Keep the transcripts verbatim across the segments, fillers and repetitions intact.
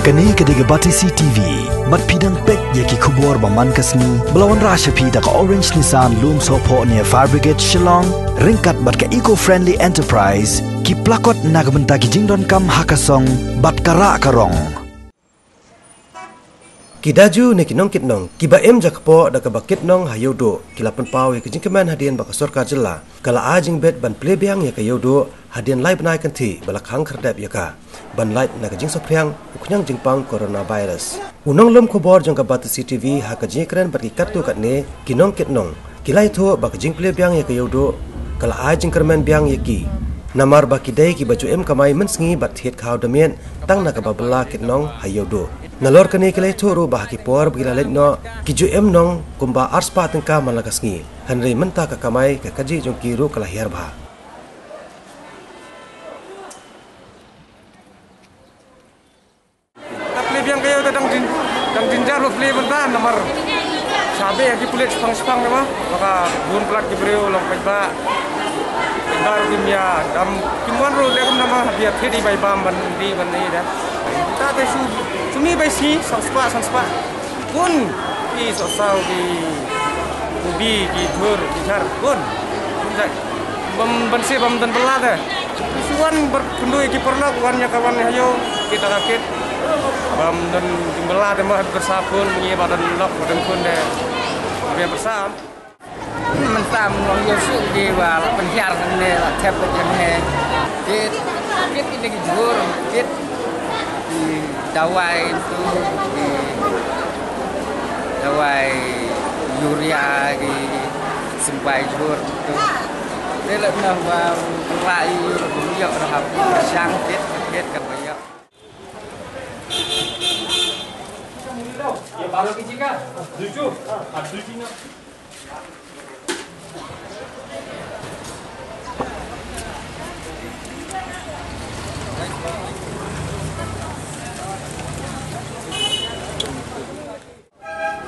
Kane ka dei ka Batesi T V. Bad phi dang peit ïa ki khubor ba man ka sngi ba la wanrah sha phi da ka Orange Nissan Lumsohphoh near Fire Brigade Shillong, ryngkat bad ka Eco Friendly Enterprise, ki plakot na ka bynta ki jingdonkam ha ka song bad ka rah ka rong. Ki daju ne ki nongkit nong kiba im jakpoh da kaba kit nong ha Ïewduh ki la pynpaw ïa ka jingkmen hadien ba ka sorkar jylla ka la ai jingbit ban plie biang ïa ka Ïewduh hadien lai bnai kynthih ba la khang khyrdep ïa ka ban lait na ka jingsaphriang u khñiang jingpang coronavirus. U nonglum khubor jong ka Batesi T V ha ka jingkren bad ki katto katne ki nongkit nong ki la ïathuh ba ka jingplie biang ïa ka Ïewduh ka la ai jingkyrmen biang ïa ki namar ba ki dei kiba ju im kamai mynsngi bad thied khaw da miet tang na kaba bylla kit nong ha Ïewduh. Nalor kane ki la ïathuh ruh ba ha ki por ba ki la leit noh ki ju im nong kumba arspah tyngka man la ka sngi. Hynrei mynta ka kamai ka kajih jong ki ruh ka la hiar bha. Ka plie biang ka Ïewduh dang jin, dang jynjar ba plie mynta namar shabe ha ki pulit shipang shipang ne ba. Ba ka bun palat ki briew long paidbah. Paidbah ruh kim ïa dam kim wan ruh leh kumno ba hap ïa thied i bai bam ban dih ban dih da. Ta te shu shu mih bai sngi san spah san spah. Bun ki soh saw ki ubi ki jhur ki jhar bun. Bun jait. Bam ban se bam don bylla te. Shu wan bad kynduh ïa ki paralok wan ïa ka wan ïa ha ïew kit da ka kit. Bam don jingbylla te ma ha byrsa pun ngi ba don lok ba don pun te. Ba byrsa. Mynta mon ïa shu ki ba la pynhiar ne la thep ba jong ne. Kit kit ki dei ki jhur kit ki dawai tu ki dawai urea ki symbai jhur tu. Te la na ba la ïa ïoh da hap shang kit kit kan ba ïoh.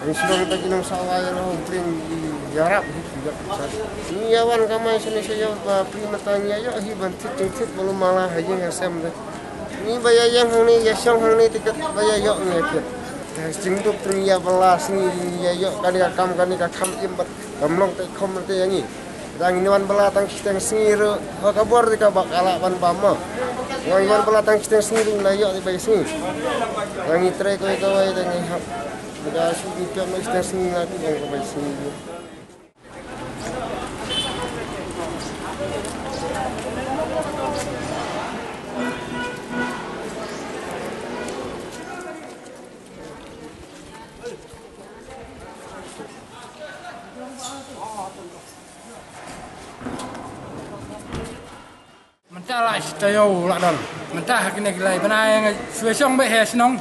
Ang sdang ta ki nong sawa ïa la hong pring ïarap hi ki ïa pisa. Ngi ïa wan kamai sini sa ïa ba pring mata ngi ïa ïoh hi ban thit jingthit ba lu mala ha ïing ha sem de. Ngi ba ïa ïeng hangne ïa shong hangne te kat ba ïa ïoh ngi ïa kit. Jingduk pring ïa ba la sngi ngi ïa ïoh kane ka kam kane ka kam im bad kam long te khom te ïa ngi. Dang ngi wan bylla tang shiteng sngi ruh, ha ka bor te ka ba ka lah ban bam mo. Ngi wan bylla tang shiteng sngi ruh la ïoh te bai sngi. Dang ngi trei kawei kawei dang ngi hap. Ba ka shu ngi pep na shiteng sngi na ti dang ka bai sngi. Mynta la shi taïew la don. Mynta ha kine ki lai bnai nga shu shong beit ha shnong.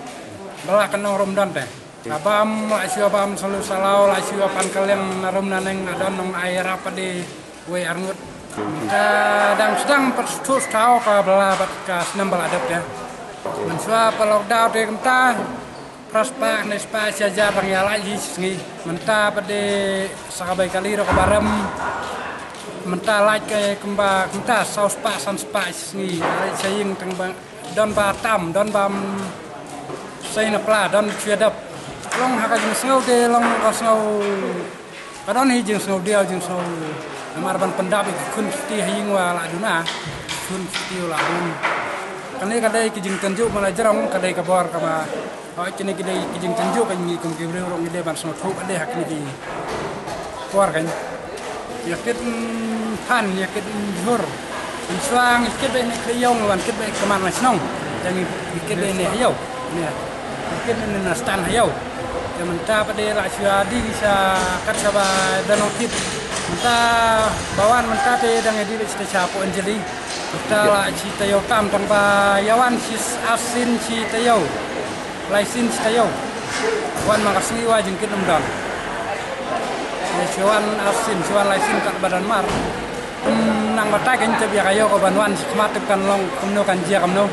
Ba la ka nong rum don te. Ka bam la shu bam salu salaw la shu pan ka liang na rum na neng na don nong ai rap padi wei arngut. Mynta dang sdang pat shu thaw ka bala bad ka snem ba la dep te. Mynshuwa pa lockdown te kumta. Phra spah, khyndai spah, shi hajar dang ïa lait hi shi sngi. Mynta pat de sa ka bai kali ruh kaba rem. Mynta lait ka kumba kumta saw spah, san spah shi sngi. Lait sha ïing tang ba don ba tam, don ba, mm, sei na pla, don shu ïa dep. Long ha ka jingsngew te long ka sngew Ka don hi jingsngewdiaw jingsngew namar ban pyndap ïa ki khun kti ha ïing wa la duna. Khun kti wa la dun. Kane ka dei ki jingtynjuh ma la jrong ka dei ka bor kaba. Hooid kine ki dei ki jingtynjuh ka ngi kum ki briew ruh ngi dei ban sngewthuh ka dei ha kine ki por kan. Ïa kit, mm, phan ïa kit, mm, jhur. Mynshuwa ngi kit beit ne khlem ïoh ngi wan kit beit ka man la shnong. Ïa ngi kit beit ne ha ïew. Ne. Ngi kit ne na stan ha ïew. Te mynta pat de la shu ïa dih sha kat sha ba da nong kit. Mynta ba wan mynta te dang ïa dih beit shi ta sha Poh Anjali. Mynta la shi taïew tam tang ba ïa wan shi as sien shi taïew. Lai sien shi taïew. Wan ma ka sngi wa jingkit ym don. Ïa shi wan as sien shi wan lai sien kat ba don mar. Hmm, nang batai kan tip ïa ka ïew ka ban wan shi khmat tip kan long kumno kan jia kumno.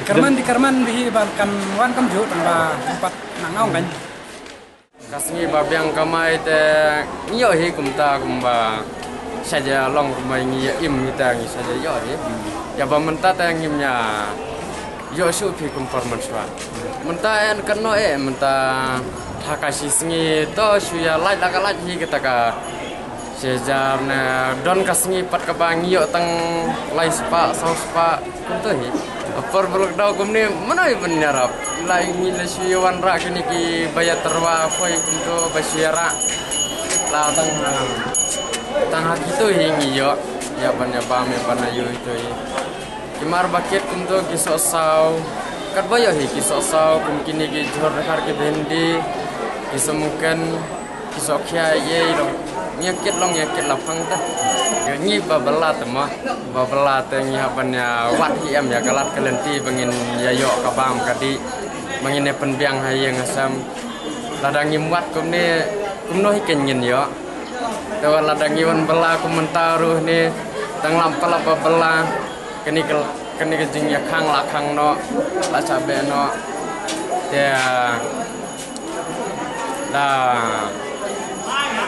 Kyrmen di kyrmen bhi ban kan wan kumjuh tang ba pat nang ong kan. Ka sngi ba biang kamai te ngi ïoh hi kumta kumba sha ja long kumba ngi ïa im ngi ta ngi sha ja ïoh hi. Ïa ba mynta te ngim ïa Ïoh shuh phi kum por mynshuwa. Mynta yn kynnoh eh mynta ha ka shi sngi to shu ïa lait la ka lait hi kata ka shi hajar ne don ka sngi pat kaba ngi ïoh tang lai spah saw spah kumto hi. Por ba lockdown kumne mano i ban ïarap. Lai ngi la shu ïa wanrah kine ki ba ïa tyrwa khoi kumto ba shu ïarap. La tang ha tang ha kito hi ngi ïoh ïa ban ïa bam ïa ban ïa ïoh ito hi. Ki mar ba kit kumto ki soh saw. Katba ïoh hi ki soh saw kum kine ki jhur khar ki bhendi, ki soh mungken, ki soh khia ei ei long. Ngi ïa kit long ïa kit la phang ta. Ngi ba bylla te ma, ba bylla te ngi hap ban ïa wad hi em ïa ka lad ka lynti ba ngin ïa ïoh ka bam ka dih, ba ngin ïa pynbiang ha ïing ha sem. Lada ngim wad kumne kumno hi kan ngin ïoh. Te wat lada ngi wan bylla kum mynta ruh ne tang lam pala ba bylla. Kane ka, kane ka jingïakhang la khang noh, la sah beh noh. Te, ah, da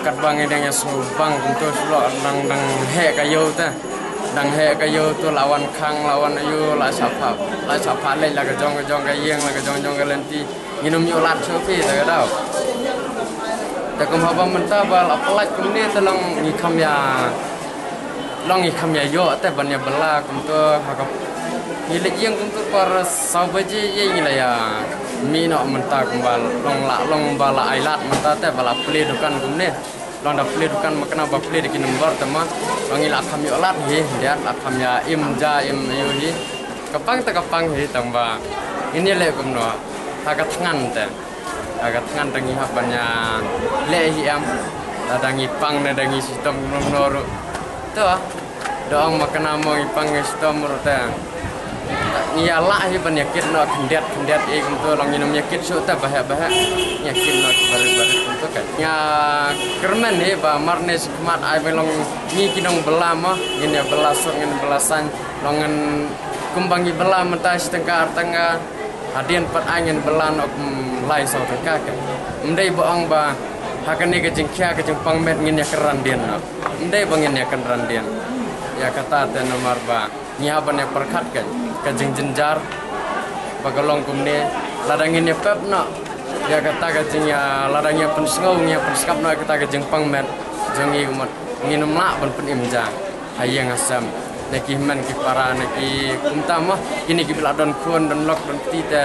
katba ngi dang ïa sngewbang kumto shuh dang, dang heh ka ïew te. Dang heh ka ïew to la wan khang, la wan ïew, la sah phah, la sah phah leit la ka jong ka jong ka ïing, la ka jong jong ka lynti. Nginym ïoh lad shuh phi ta ka daw. Te kum haba mynta ba la pynlait kumne te long ngi kham ïa, long ngi kham ïa ïoh te ban ïa bylla kumto ha ka. Ngi leit ïeng kumto por saw baje ïa ngi la ïa mih noh mynta kumba long la, long ba la ai lad mynta te ba la plie dukan kumne. Long da plie dukan ma kane ba plie da ki nombor te ma. Long ngi la kham ïoh lad hi, ïa la kham ïa im ja im ïoh hi. Ka pang te ka pang hi tang ba. Ngin ïa leh kumno. Ha ka thngan te. Ha ka thngan te ngi hap ban ïa leh hi em. Lada ngi pang ne da ngi shitom kumno ruh. To. Da ong ma kane mo ngi pang ngi shitom ruh te. Ngi ïa lah hi ban ïa kit noh khyndiat khyndiat ei kumto long nginym ïa kit shuh te ba heh ba heh. Ngi ïa kit noh barit barit kumto kan. Ngi ïa kyrmen hi ba mar ne shi khmat ai ba long ngi ki nongbylla mo ngin ïa bylla suk ngin bylla saiñ long ngin kumba ngi bylla mynta shi tyngka ar tyngka. Hadien pat ai ngin bylla noh kum lai saw tyngka kan. Ym dei ba ong ba ha kane ka jingkhia ka jingpang met ngin ïa kynran dien noh. Ym dei ba ngin ïa kynran dien. Ïa kata te namar ba ngi hap ban ïa pyrkhat ka, ka jingjynjar ba ka long kumne. Lada ngin ïa pep noh ïa kata ka jing ïa, lada ngi ïa pynsngew ngi ïa pynskap noh ïa kata ka jingpang met jong ngi ummat nginym lah ban pynim ja ha ïing ha sem ne ki hynmen ki para ne ki kumta mo kine ki ba la don khun don lok don kti te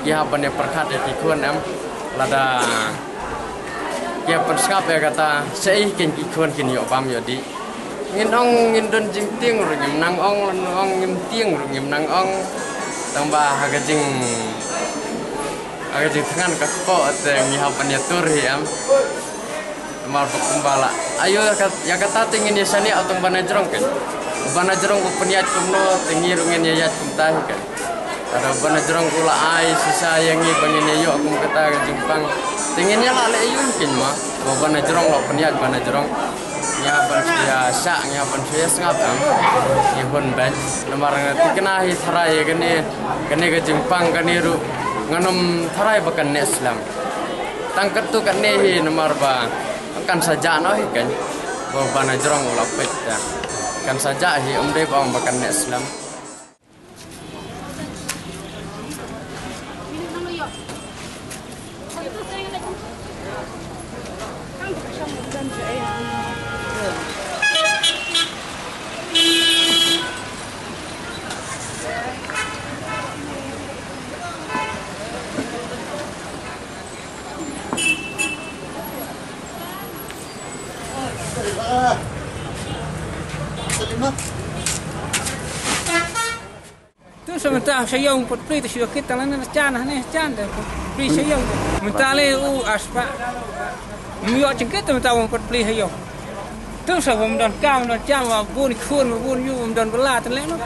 ki hap ban ïa pyrkhat ïa ki khun em lada ki ïa pynskap ïa kata sa ei kin ki khun kin ïoh bam ïoh dih. Ngin ong ngin don jingtieng ruh ngim nang ong, ngin ong ngim tieng ruh ngim nang ong. Tang ba ha ka jing, ha ka jingthngan ka kpoh te ngi hap ban ïatur hi em. Namar ba kumba la ayo ïa ka, ïa kata te ngin ïa shaniah tang ba na jrong kan. Ba na jrong ko pynïaid kumno te ngi ruh ngin ïa ïaid kumta hi kan. Lada ba na jrong u la ai shisha ïa ngi ba ngin ïa ïoh kum kata ka jingpang. Te ngin ïa lah leh ïa u kin ma. Ba ba na jrong la pynïaid ba na jrong. Ngi hap ban shu ïa shah, ngi hap ban shu ïa sngap em. Ngi hun ban. Namar nga thikna hi tharai ïa kane, kane ka jingpang kane ruh. Ngan ym tharai ba kan neh slem. Tang katto katne hi namar ba kan sa jah noh hi kan. Ba ba na jrong u la peit ta. Kan sa jah hi ym dei ba ong ba kan neh slem. Tu sa mynta sa ïong put pli tu shu kit tang lane chan hane chan de put pli sa ïong. Mynta le u aspa. Mu ïoh jingkit mynta u put pli sa ïong. Tu sa bym don kam don jam wa bun khun wa bun ïu bym don bela tan le no.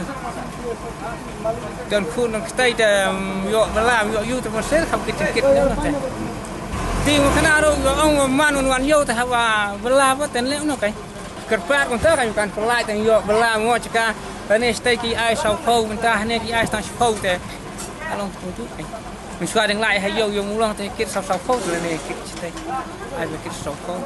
Don khun don ktai te ïoh bela ïoh ïu te mo ser kham kit jingkit no te. Ti mo kana ro ïoh ong wa man un wan ïoh te ha wa bela ba tan le no kai. Kyrpad kumta ka ïu kan pynlait tang ïoh bela mo chika. Tane stai ki ai saw phew mynta hane ki ai tang saw phew te. Along tu tu kai. Mynshuwa dang lai ha ïoh ïoh mulong te kit saw saw phew te ne kit stai. Ai ba kit saw phew.